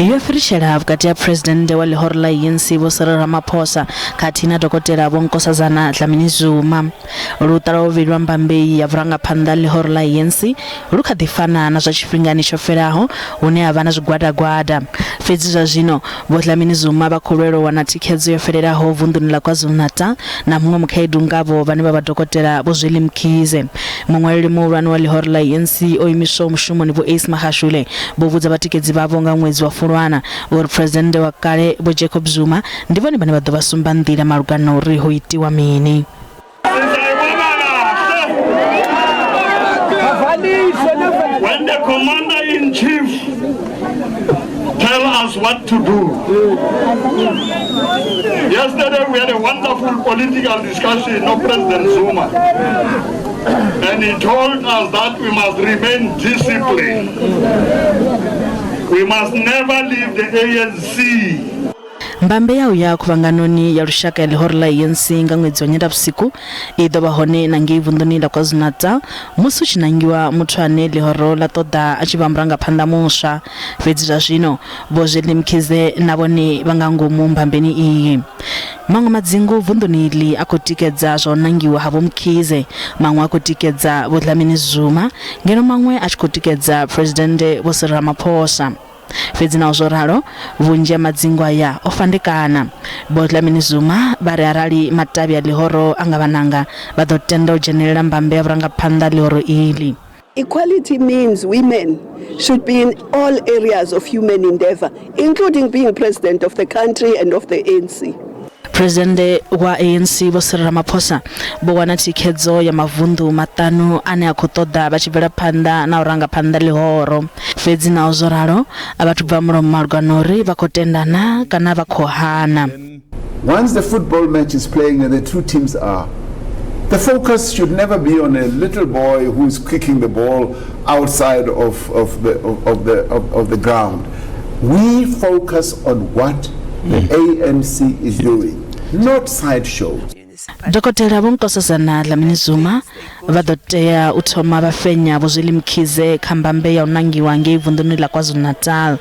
Yo fhiritshela vhukati ha Phresidennde wa ḽihoro ḽa ANC Vho Cyril Ramaphosa khathihi na Dokotela Vho Nkosazana Dlamini Zuma. Luṱa lwa vhuvhili lwa mbambe iyi ya vhurangaphanḓa ḽihoro ḽa ANC lu kha ḓi fana na zwa tshifhingani tsho fhelaho hune ha vha na zwigwadagwada. Fhedzi zwa zwino, Vho Dlamini Zuma vha khou lwela u wana thikhedzo yo fhelelaho vunḓuni ḽa KwaZulu-Natal na muṅwe mukhaedu ngavho vhane vha vha Dokotela Vho Zweli Mkhize. Muṅwaleli muhulwane wa ḽihoro ḽa ANC o imiswaho mushumoni Vho Ace Magashule vho vhudza vhatikedzi vhavho nga ṅwedzi wa Fulwana uri Phresidennde wa kale Vho Jacob Zuma ndi vhone vhane vha ḓo vha sumba nḓila malugana na uri ho itiwa mini. When the commander in chief tell us what to do. Yesterday we had a wonderful political discussion of President Zuma. And he told us that we must remain disciplined. We must never leave the ANC. Mbambe ya u ya khuvhanganoni ya lushaka ya ḽihoro ḽa ANC nga ṅwedzi wa Nyendavhusiku i ḓo vha hone na ngei vunḓuni ḽa KwaZulu-Natal musi hu tshi nangiwa muthu ane ḽihoro ḽa ṱoḓa a tshi vha murangaphanḓa muswa. Fhedzi zwa zwino, Vho Zweli Mkhize na vhone vha nga ngomu mbambeni iyi. Maṅwe madzingu vunḓuni iḽi a khou tikedza zwa u nangiwa ha Vho Mkhize, maṅwe a khou tikedza Vho Dlamini Zuma ngeno maṅwe a tshi khou tikedza Phresidennde Vho Cyril Ramaphosa. Fhedzi naho zwo ralo, vhunzhi ha madzingu aya o fhandekana. Vho Dlamini Zuma vha ri arali matavhi a ḽihoro a nga vha nanga, vha ḓo tenda u dzhenelela mbambe ya vhurangaphanḓa ḽihoro iḽi. Equality means women should be in all areas of human endeavor, including being president of the country and of the ANC. Phresidennde wa ANC Vho Cyril Ramaphosa vho wana thikhedzo ya mavunḓu maṱanu ane a khou ṱoḓa vha tshi bvela phanḓa na u ranga phanḓa ḽihoro. Fhedzi naho zwo ralo, a vha thu bva mulomo malugana na uri vha khou tenda naa kana vha khou hana. Once the football match is playing and the two teams are, the focus should never be on a little boy who's kicking the ball outside of, of, the, of, of the, of, of the ground. We focus on what the ANC is doing, not sideshows. Dokotela Vho Nkosazana Dlamini Zuma vha ḓo tea u thoma vha fhenya Vho Zweli Mkhize kha mbambe ya u nangiwa ngei vunḓuni ḽa KwaZulu-Natal.